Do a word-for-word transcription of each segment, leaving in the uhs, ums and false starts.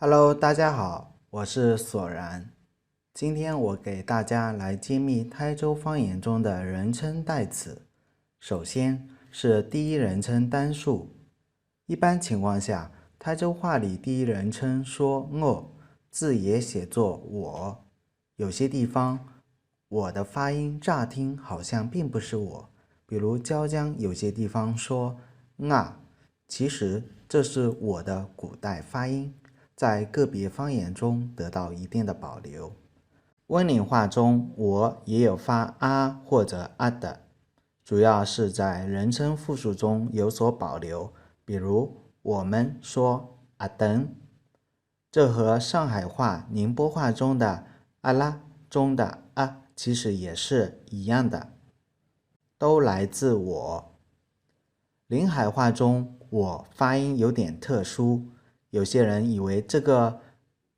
Hello，大家好，我是索然。今天我给大家来揭秘台州方言中的人称代词。首先是第一人称单数。一般情况下，台州话里第一人称说我，字也写作我。有些地方，我的发音乍听好像并不是我，比如椒江有些地方说啊，其实这是我的古代发音，在个别方言中得到一定的保留。温岭话中我也有发啊或者啊的，主要是在人称复数中有所保留，比如我们说阿登，这和上海话、宁波话中的阿拉中的啊其实也是一样的，都来自我。临海话中我发音有点特殊，有些人以为这个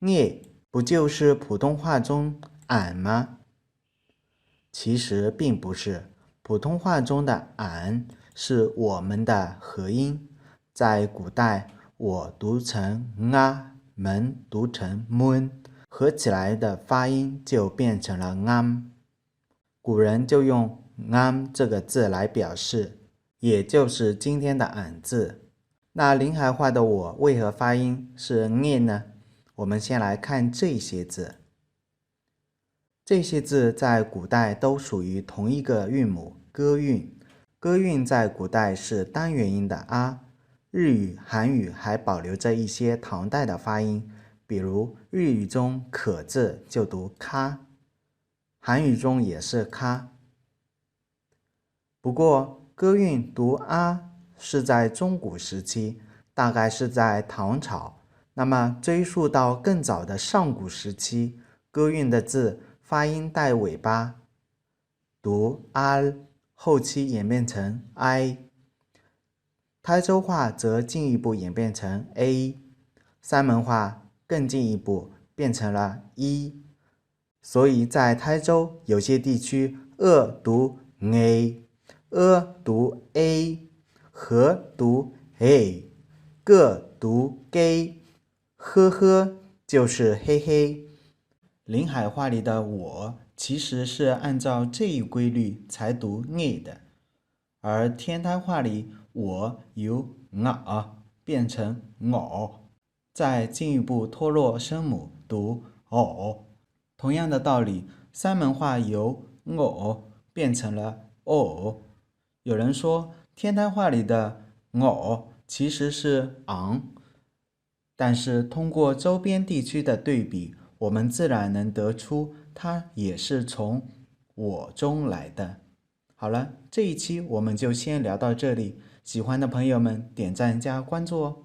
𠊎 不就是普通话中俺吗？其实并不是，普通话中的俺是我们的合音，在古代我读成啊，们读成们，合起来的发音就变成了俺。古人就用俺这个字来表示，也就是今天的俺字。那临海话的我为何发音是念呢？我们先来看这些字。这些字在古代都属于同一个韵母，歌韵。歌韵在古代是单元音的啊。日语、韩语还保留着一些唐代的发音，比如日语中可字就读咖，韩语中也是咖。不过歌韵读啊是在中古时期，大概是在唐朝。那么追溯到更早的上古时期，歌韵的字发音带尾巴，读 al，后期演变成 ai。台州话则进一步演变成 a，三门话更进一步变成了 i。所以在台州有些地区，呃读 nge，呃读 a，和读 he，个读 ge，呵呵就是嘿嘿。临海话里的我其实是按照这一规律才读 nge 的，而天台话里我由 nga 变成 ngo，再进一步脱落声母读 o。同样的道理，三门话由 ngo 变成了 o。有人说，天台话里的 ngo 其实是 ang，但是通过周边地区的对比，我们自然能得出它也是从我中来的。好了，这一期我们就先聊到这里，喜欢的朋友们点赞加关注哦。